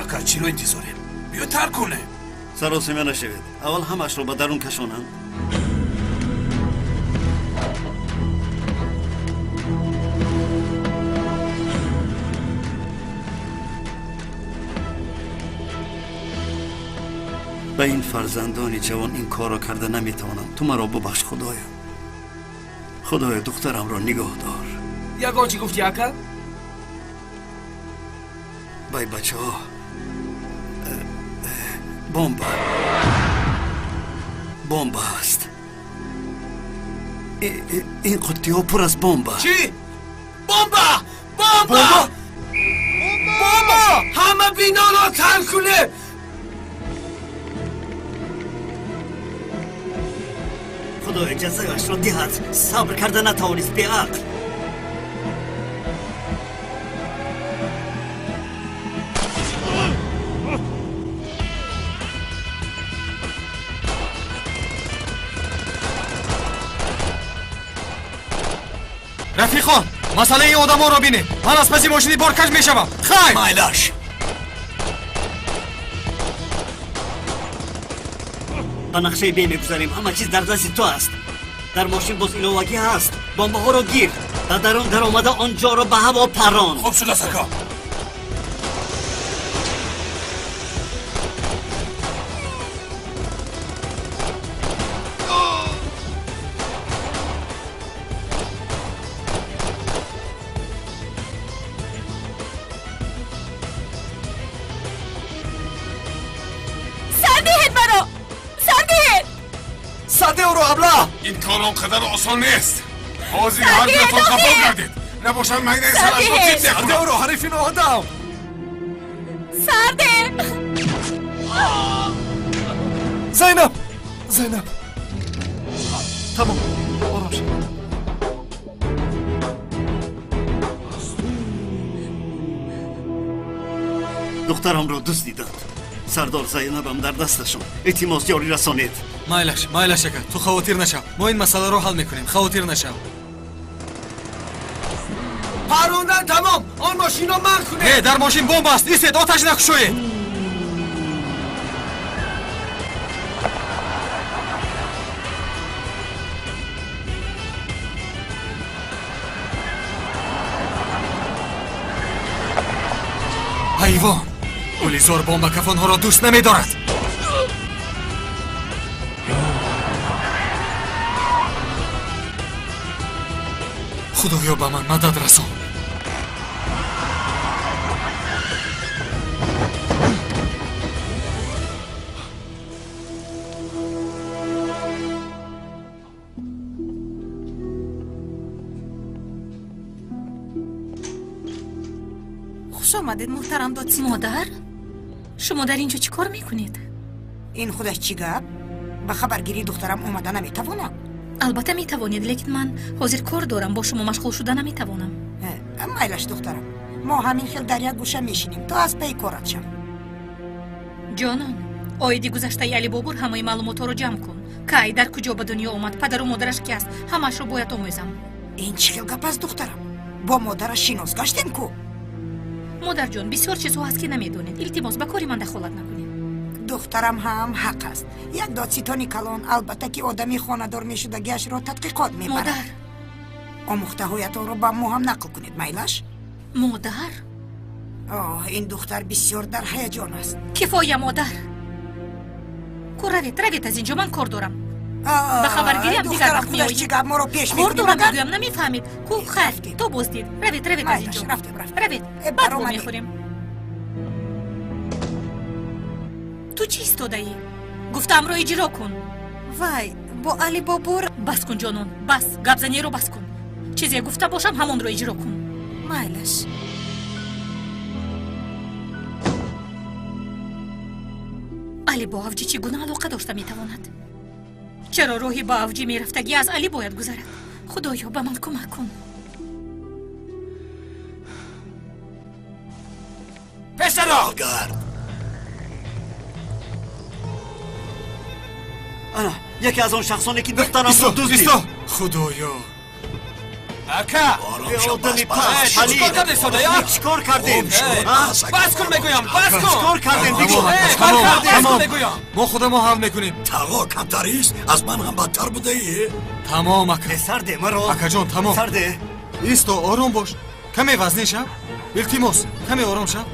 Ака, чиро интизорем? Биё тар кунем. Саросима нашавед. Аввал ҳамаашро ба дарун кашонанд. Ба ин фарзандони ҷавон ин корро карда наметавонам. Ту маро бубахш, Худоё. Худоё, духтарамро нигоҳ дор. Ягон чӣ гуфтӣ, ака? Бай бачаҳо, бомба, бомба аст. Ин қуттиҳо пур аз бомба. Чӣ? Бомба! Бомба! Бомба! Ҳама биноро тарк кунед! Худо иҷозаашро диҳад. Сабр карда натавонист, беақл. Рафиқон, масъалаи ин одамонро бинед. Ман аз паси мошини боркаш мешавам. Хайр! Майлаш! Ба нақшаи бе мегузарем. Ҳама чиз дар дасти ту аст. Дар мошин боз иловагӣ ҳаст. Бомбаҳоро гир. Ба дарун даромада он ҷоро ба ҳаво парон. Хуб шудааст, ака. Ин кор он қадар осон нест. Ҳозир ҳар дуятон хафо гардед. Набошад майнаи сарашро тип мекунам. Сардеуро, ҳарифи ноодам. Сарде! Зайнаб! Зайнаб! Тамом, ором шав. Духтарамро дуздиданд. Сардор, Зайнабам дар дасташон. Илтимос, ёрӣ расонед. Майлаш, майлаш, ака, ту хавотир нашав. Мо ин масъаларо ҳал мекунем, хавотир нашав. Парондан тамом, он мошинро манъ кунед. Не, дар мошин бомба аст. Истед, оташ накушоед. Ҳайвон! Гулизор бомбакафонҳоро дӯст намедорад. Худоё, ба ман мадад расон. Хуш омадед, муҳтарам додситон. Модар, шумо дар ин ҷо чӣ кор мекунед? Ин худаш чӣ гап? Ба хабаргирии духтарам омада наметавонам. Албатта метавонед, лекин ман ҳозир кор дорам, бо шумо машғул шуда наметавонам. Майлаш, духтарам, мо ҳамин хел дар як гӯша мешинем, то аз пайи корат шав. Ҷонон, оиди гузаштаи Алибобур ҳамаи маълумотҳоро ҷамъ кун. Кай, дар куҷо ба дунё омад, падару модараш ки аст, ҳамаашро бояд омӯзам. Ин чӣ хел гап аст, духтарам? Бо модараш шинос гаштем ку? Модарҷон, бисёр чизҳо ҳаст, ки намедонед. Илтимос, ба кори ман дахолат накунед. Духтарам ҳам ҳақ аст. Як додситони калон албатта ки одами хонадор мешудагиашро тадқиқот мебарад. Модар, омӯхтаҳоятонро ба мо ҳам нақл кунед, майлаш? Модар, Оҳ, ин духтар бисёр дар ҳаяҷон аст. Кифоя, модар. Ку равед, равед аз ин ҷо, ман кор дорам. Ба хабаргириам дигар Духтарам, вақт худаш меоед. чӣ гап, моро пеш Кор мекунӣ дорам, магар? мегӯям, намефаҳмед. Ку хайр, Рафтем. то боздид. Равед, равед аз ин Майлаш, ҷо. рафтем, рафтем. Равед, Э, баъд во баромадем. мехӯрем. Ту чӣ истодаӣ? Гуфтаамро иҷро кун. Вай, бо Алибобур. Бас кун, ҷонон, бас, гапзаниро бас кун. Чизе гуфта бошам, ҳамонро иҷро кун. Майлаш. Али бо Авҷӣ чӣ гуна алоқа дошта метавонад? Чаро роҳи ба Авҷӣ мерафтагӣ аз Али бояд гузарад? Худоё, ба ман кӯмак кун. Пешаро! Гард. Ана, яке аз он шахсоне ки духтарамро Исто, дуздид. исто! Худоё! Ака! Одами паст! Чӣ кор кардем, Содая? Чӣ кор кардем? Бас кун мегӯям, бас кун! Чӣ кор кардем? Тамом, мо худамо ҳал мекунем. Тағо камтарист, аз ман ҳам бадтар будаи. Тамом, ака. Сарде, маро. Акаҷон, тамом. Сарде. Исто, ором бош. Каме вазнин шав. Илтимос, каме ором шав.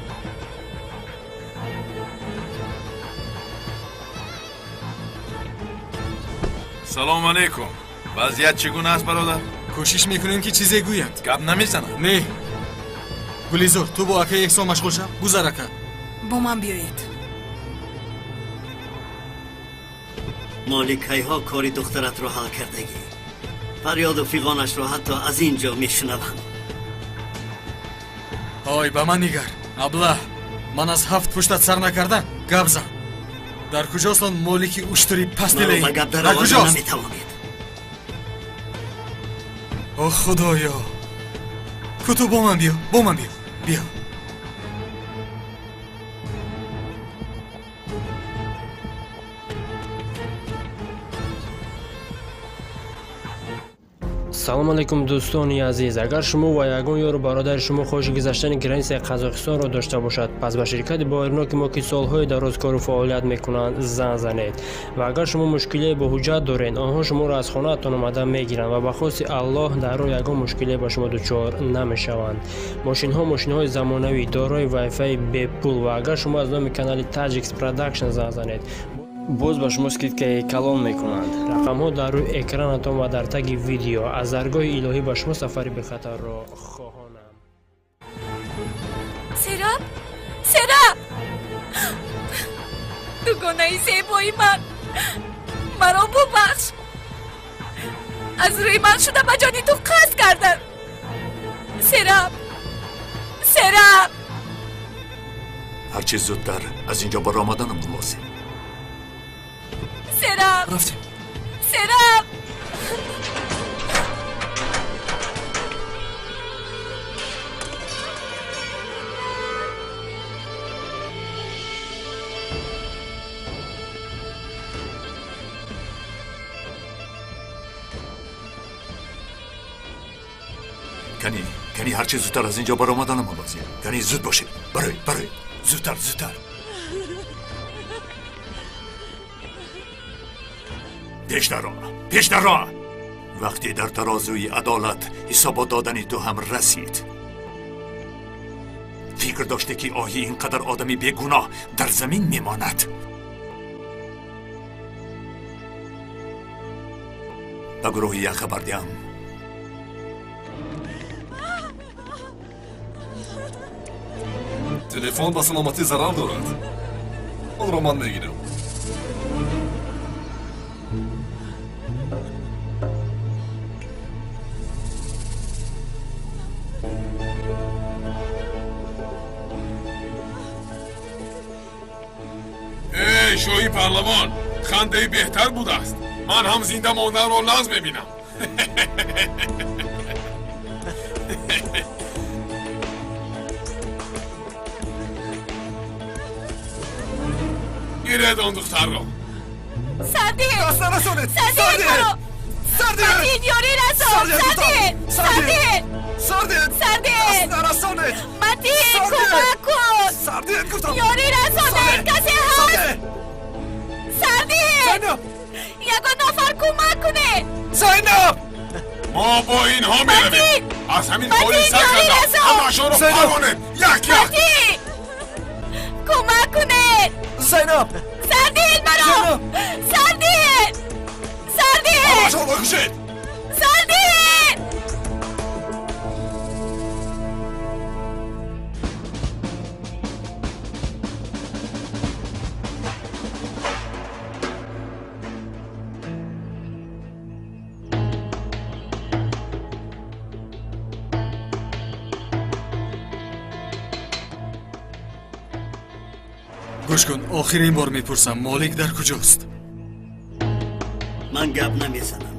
Салом алейкум. Вазъият чӣ гуна аст, бародар? Кӯшиш мекунем, ки чизе гӯяд. Гап намезанад. Не. Гулизор, ту бо акаи Эҳсон машғул шав. Гузар, ака. Бо ман биёед. Моликайҳо кори духтаратро ҳал кардагӣ. Фарёду фиғонашро ҳатто аз ин ҷо мешунавам. Ой, ба ман нигар. Аблаҳ, ман аз ҳафт пуштат сар накарда гап зан. Дар куҷост он молики уштури пасти Маро ба гап Дар дароварда куҷост? наметавонед. О, Худоё! Куту, бо ман биё, бо ман биё. Биё. Салом алейкум, дӯстони азиз. Агар шумо ва ягон ёру бародари шумо хоҳиши гузаштани границаи Қазоқистонро дошта бошад, пас ба ширкати боваринок мо, ки солҳои дароз кору фаъолият мекунанд, занг занед. Ва агар шумо мушкилие бо ҳуҷҷат доред, онҳо шуморо аз хонаатон омада мегиранд ва ба хости Аллоҳ дар роҳ ягон мушкилие ба шумо дучор намешаванд. Мошинҳо мошинҳои замонавӣ, дорои вайфаи бепул. Ва агар шумо аз номи канали Таҷикс Продакшн занг занед, боз ба шумо скидкаи калон мекунанд. Рақамҳо дар рӯи экранатон ва дар таги видео. Аз даргоҳи илоҳӣ ба шумо сафари бехатарро хоҳонам. Сераб, Сераб, дугонаи зебои ман, маро бубахш. Аз рӯи ман шуда ба ҷони ту қасд кардам. Сераб, Сераб. Ҳарчи зудтар аз инҷо баромаданам лозим. Сераб. Рафтем. Сераб. Кани, кани, ҳарчи зудтар аз инҷо баромаданам лозим. Кани, зуд бошед. Бароед, бароед. Зудтар, зудтар. Пеш даро, пеш даро. Вақте дар тарозуи адолат ҳисобот додани ту ҳам расид. Фикр доште, ки оҳи ин қадар одами бегуноҳ дар замин мемонад. Ба гурӯҳи як хабар диҳам. Телефон ба саломатӣ зарар дорад. Онро ман мегирам. Эй, шоҳи паҳлавон, хандаи беҳтар будааст. Ман ҳам зинда монданро нағз мебинам. Гиред он духтарро. Сардин! Даст нарасонед! Сардин, маро! Сардин! Матин, ёрӣ расон! Сардин, Сардин! Сардин! Сардин! Сардин! Сардин! Даст нарасонед! Матин, Сардин! кӯмак кун! Сардин, гуфтам! Ёрӣ расонед! Сардин! Касе ҳаст? Сардин! Сардин! Зайнаб! Ягон нафар кӯмак кунед! Зайнаб! Мо бо инҳо меравем. Матин! Аз ҳамин Матин, ҳоли сар ёрӣ кардам. расон! Ҳамаашонро Зайнаб! паронед. Як як. Матин! Кӯмак кунед! Зайнаб! Сардин, маро! Зайнаб! Сардин! Сардин! Ҳамаашонро кушед. Сардин! Гӯш кун, охирин бор мепурсам, молик дар куҷост? Ман гап намезанам.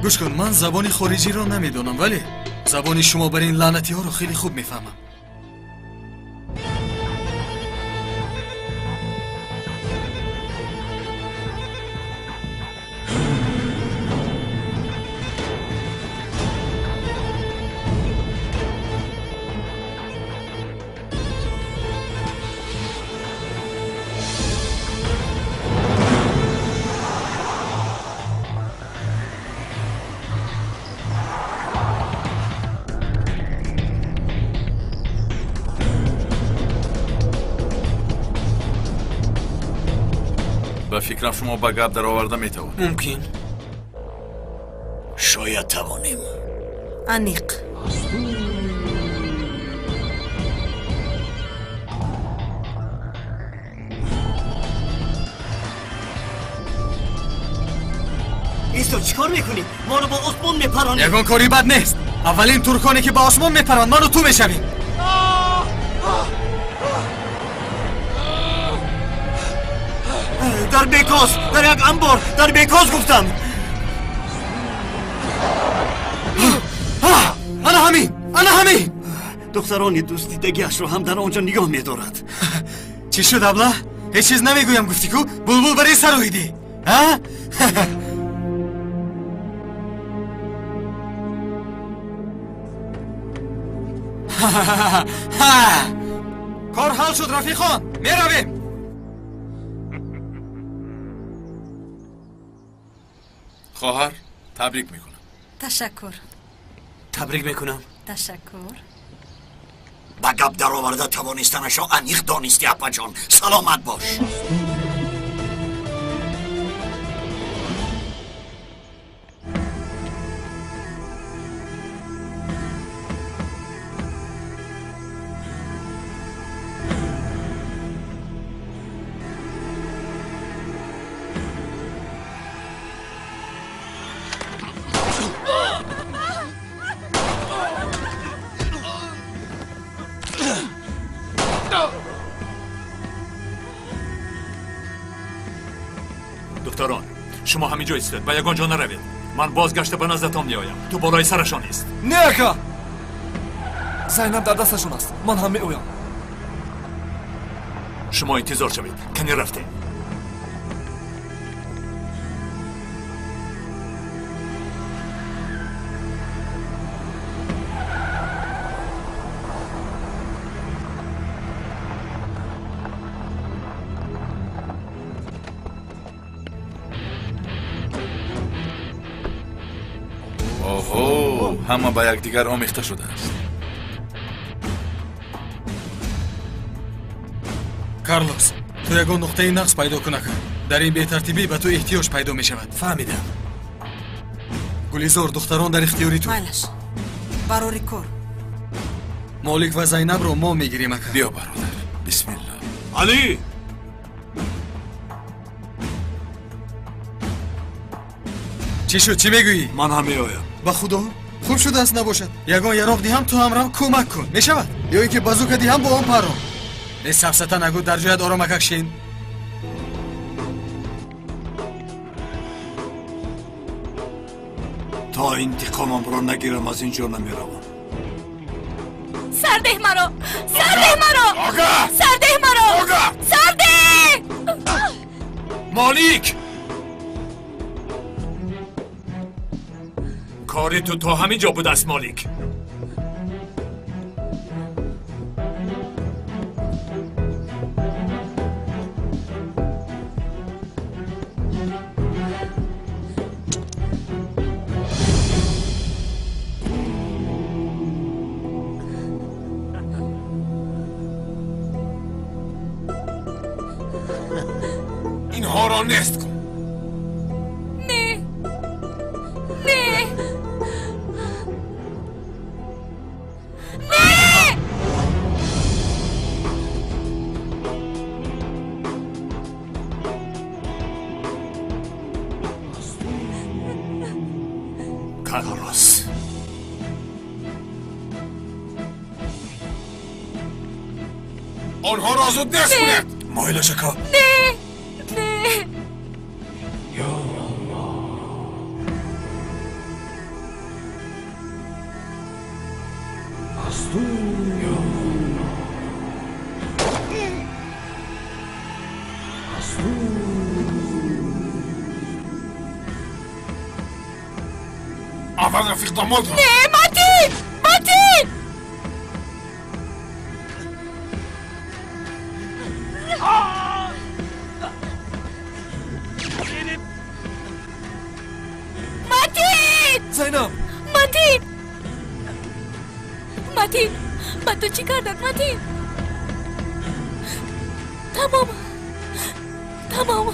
Гӯш кун, ман забони хориҷиро намедонам, вале забони шумо бар ин лаънатиҳоро хеле хуб мефаҳмам. Ба фикрам шумо ба гап дароварда метавонед. Мумкин. Шояд тавонем. Аниқ. Исто, чӣ кор мекунӣ? Моро ба осмон мепаронӣ. Ягон кори бад нест. Аввалин турконе ки ба осмон мепаранд, ману ту мешавем. Дар Бекоз, дар як анбор, дар Бекоз гуфтам. Ана ҳамин, ана ҳамин. Духтарони дӯстдидагиашро ҳам дар он ҷо нигоҳ медорад. Чӣ шуд, абла? Ҳеҷ чиз намегӯям гуфтӣ ку? Булбул барои сароидӣ. А? Кор ҳал шуд, рафиқон. Меравем. Хоҳар, табрик мекунам. Ташаккур. Табрик мекунам. Ташаккур. Ба гап дароварда тавонистанашо аниқ донисти, апаҷон. Саломат бош. Духтарон, шумо ҳамин ҷо истед, ба ягон ҷо наравед. Ман бозгашта ба наздатон меоям. Ту болои сарашон ист. Не, ака! Зайнаб дар дасташон аст. Ман ҳам меоям. Шумо интизор шавед. Кани рафтем. Оҳо, ҳама ба якдигар омехта шудааст. Карлос, ту ягон нуқтаи нақс пайдо кун, ака. Дар ин бетартибӣ ба ту эҳтиёҷ пайдо мешавад. Фаҳмидам. Гулизор, духтарон дар ихтиёри ту. Майлаш, барори кор. Молик ва Зайнабро мо мегирем, ака. Биё, бародар. Бисмилло. Алӣ! Чӣ шуд, чӣ мегӯӣ? Ман ҳам меоям. Ба худо хуб шудааст набошад. Ягон яроқ диҳам, ту ҳамрав кӯмак кун. Мешавад? Ё ин ки базука диҳам, бо он парон. Не, сафсата нагӯ, дар ҷоят оромакак шин. То интиқомамро нагирам, аз ин ҷо намеравам. Сардеҳ маро! Сардеҳ маро! Сардеҳ маро! Сардеҳ! Молик! Кори ту то ҳамин ҷо будааст, Молик. Инҳоро нест кун. Не, не, не! Карлос. Онҳоро зуд нест кунед. Мойлаш, ака. Не, не! Аввал рафиқ домодро. Не, Матин! Матин! Матин! Зайнаб! Матин! Матин! Ба ту чӣ карданд, Матин? Тамом. Тамом.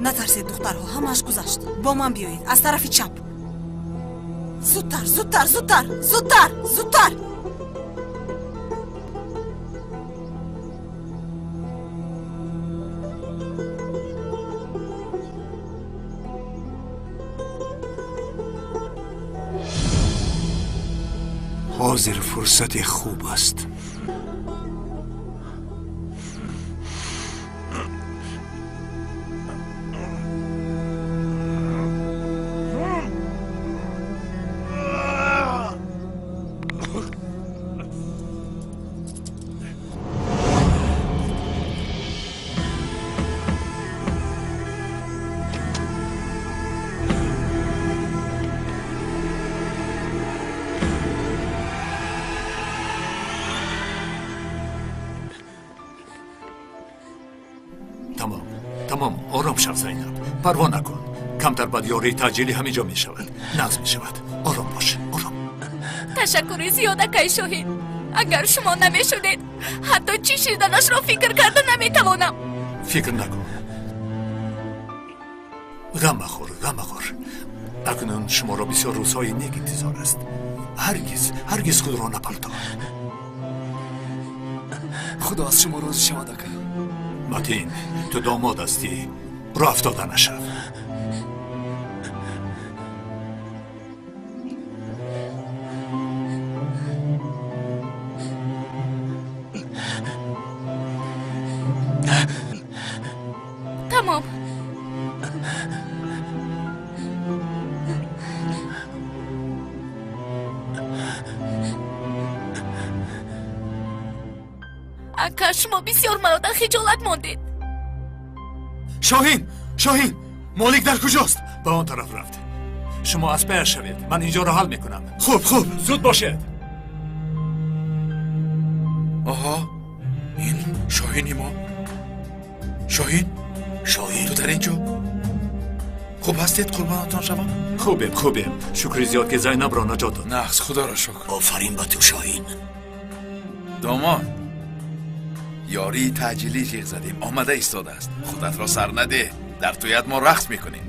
Натарсед, духтарҳо, ҳамааш гузашт. Бо ман биёед, аз тарафи чап. Зудтар, зудтар, зудтар, зудтар, зудтар. Ҳозир фурсати хуб аст. Тамом, ором шав, Зайнаб. Парво накун. Камтар баъд ёрии таъҷилӣ ҳамин ҷо мешавад. Нағз мешавад. Ором бош, ором. Ташаккури зиёд, акай Шоҳин. Агар шумо намешудед, ҳатто чӣ шиданашро фикр карда наметавонам. Фикр накун. Ғам махӯр, ғам махӯр. Акнун шуморо бисёр рӯзҳои нек интизор аст. Ҳаргиз, ҳаргиз худро напартор. Худо аз шумо розӣ шавад, ака. Матин, ту домод ҳастӣ. Роҳ афтода нашав. Тамом. Ака, шумо бисёр маро дар хиҷолат мондед. Шоҳин, Шоҳин, Молик дар куҷост? Ба он тараф рафт. Шумо аз паяш шавед, ман инҷоро ҳал мекунам. Хуб, хуб. Зуд бошед. Оҳо, ин Шоҳини мо. Шоҳин? Шоҳин. Ту дар ин ҷо? Хуб ҳастед, қурбонатон шавам? Хубем, хубем. Шукри зиёд, ки Зайнабро наҷот дод. Нағз, худоро шукр. Офарин ба ту, Шоҳин. Домод, ёрии таъҷилӣ ҷиғ задем, омада истодааст. Худатро сар надеҳ, дар тӯят мо рақс мекунем.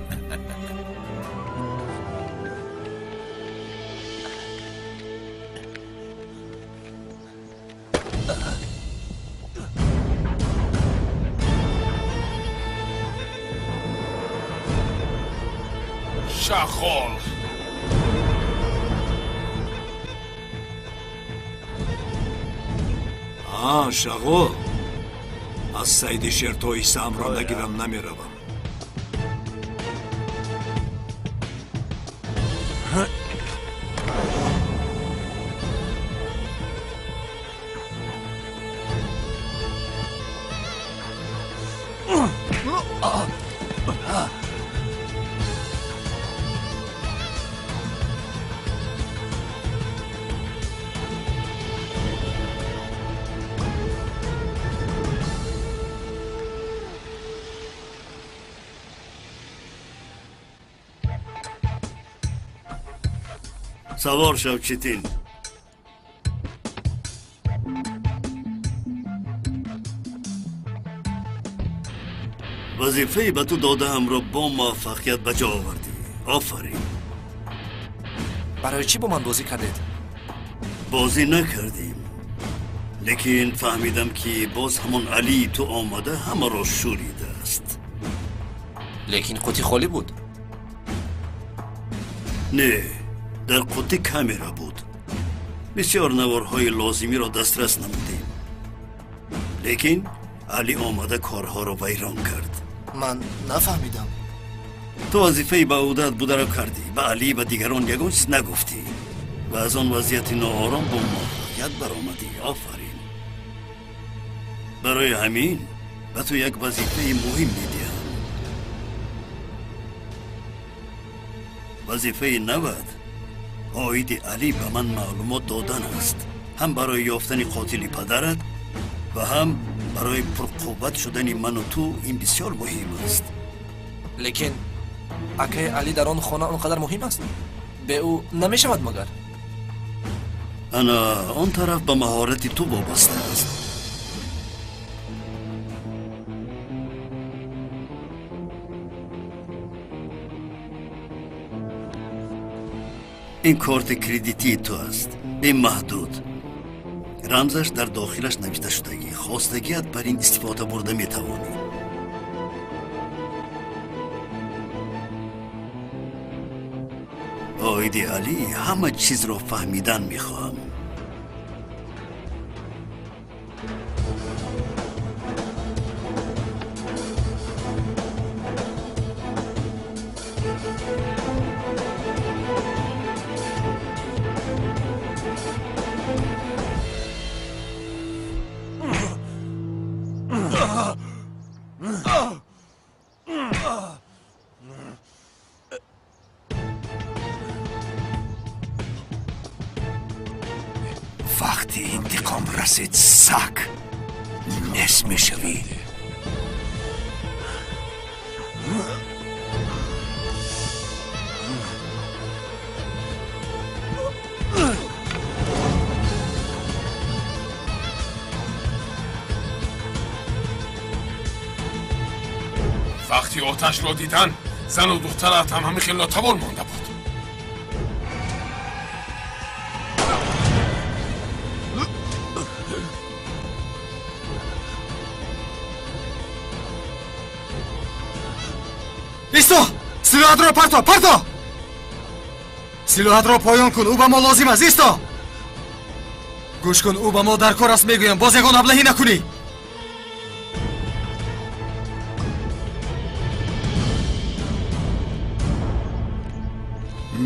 Шағол. А, шағол. Аз сайди шер то ҳиссаамро нагирам намеравам. Савор шав, Четин. Вазифаи ба ту додаамро бо муваффақият ба ҷо овардӣ. Офарин. Барои чӣ бо ман бозӣ кардед? Бозӣ накардем. Лекин фаҳмидам, ки боз ҳамон Алии ту омада ҳамаро шӯридааст. Лекин қутӣ холӣ буд. Не, дар қутӣ камера буд. Бисёр наворҳои лозимиро дастрас намудем. Лекин Али омада корҳоро вайрон кард. Ман нафаҳмидам. Ту вазифаи ба ӯҳдаат бударо кардӣ, ба Али ва дигарон ягон чиз нагуфтӣ ва аз он вазъияти ноором бо муваффақият баромадӣ. Офарин. Барои ҳамин ба ту як вазифаи муҳим медиҳам. Вазифаи навад оиди Али ба ман маълумот додан аст, ҳам барои ёфтани қотили падарат ва ҳам барои пурқувват шудани ману ту. Ин бисёр муҳим аст. Лекин акаи Али дар он хона он қадар муҳим аст? Бе ӯ намешавад магар? Ана он тараф ба маҳорати ту вобаста аст. Ин корти кредитии ту аст, бемаҳдуд. Рамзаш дар дохилаш навишта шудагӣ. Хостагиат бар ин истифода бурда метавонӣ. Оиди Алӣ ҳама чизро фаҳмидан мехоҳам. Вақти интиқом расид, саг нест мешавӣ. Вақти оташро дидан, зану духтарат ҳам ҳамин хел нотавон монда буд. Исто! Силоҳатро парто, парто! Силоҳатро поён кун, ӯ ба мо лозим аст, исто! Гӯш кун, ӯ ба мо дар кор аст, мегӯям, боз ягон аблаҳӣ накунӣ.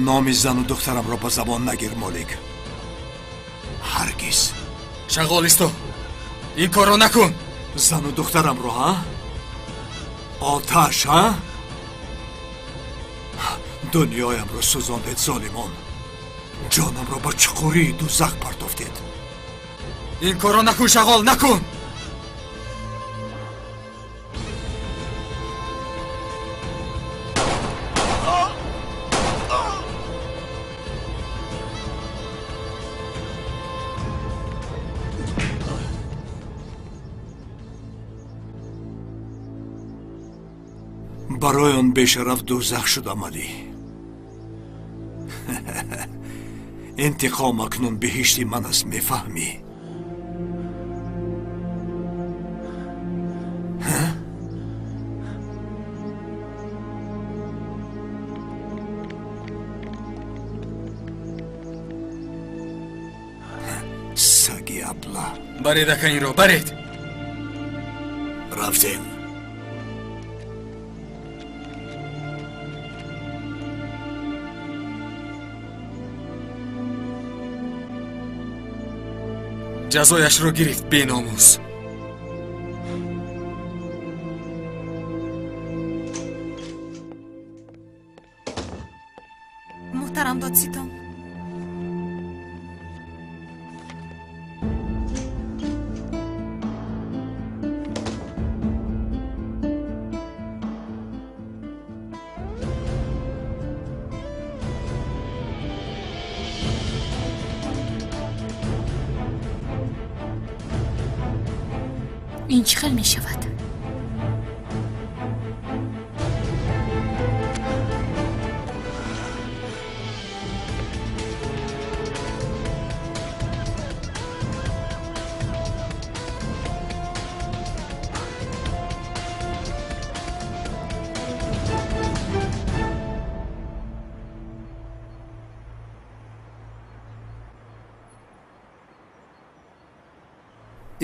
Номи зану духтарамро ба забон нагир, Молик. Ҳаргиз. Шағол, исто! Ин корро накун! Зану духтарамро, ҳа? Оташ, ҳа? Дунёямро сӯзондед, золимон. Ҷонамро ба чуқурии дузах партофтед. Ин корро накун, Шағол, накун! Барои он бешараф дӯзах шудам, Алӣ. Интиқом акнун биҳишти ман аст, мефаҳмӣ? Саги абла. Баред ака инро, баред! Рафтем. Ҷазояшро гирифт беномус. Муҳтарам додситон. Ин чӣ хел мешавад?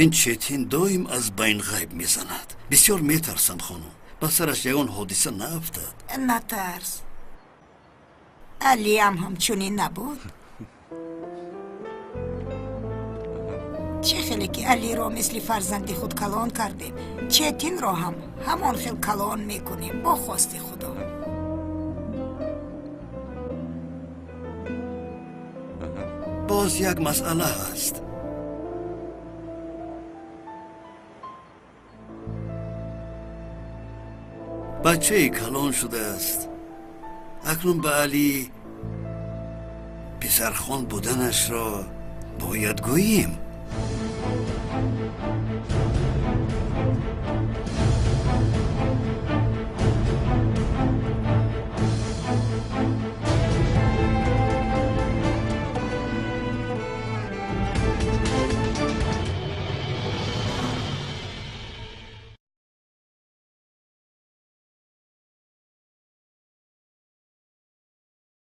Ин Четин доим аз байн ғайб мезанад. Бисёр метарсам, хонум, ба сараш ягон ҳодиса наафтад. Натарс, Алиам ҳамчунин набуд. Чӣ хеле ки Алиро мисли фарзанди худ калон кардем, Четинро ҳам ҳамон хел калон мекунем бо хости Худо. Боз як масъала ҳаст. Бачаи калон шудааст. Акнун ба Алӣ писархон буданашро бояд гӯем.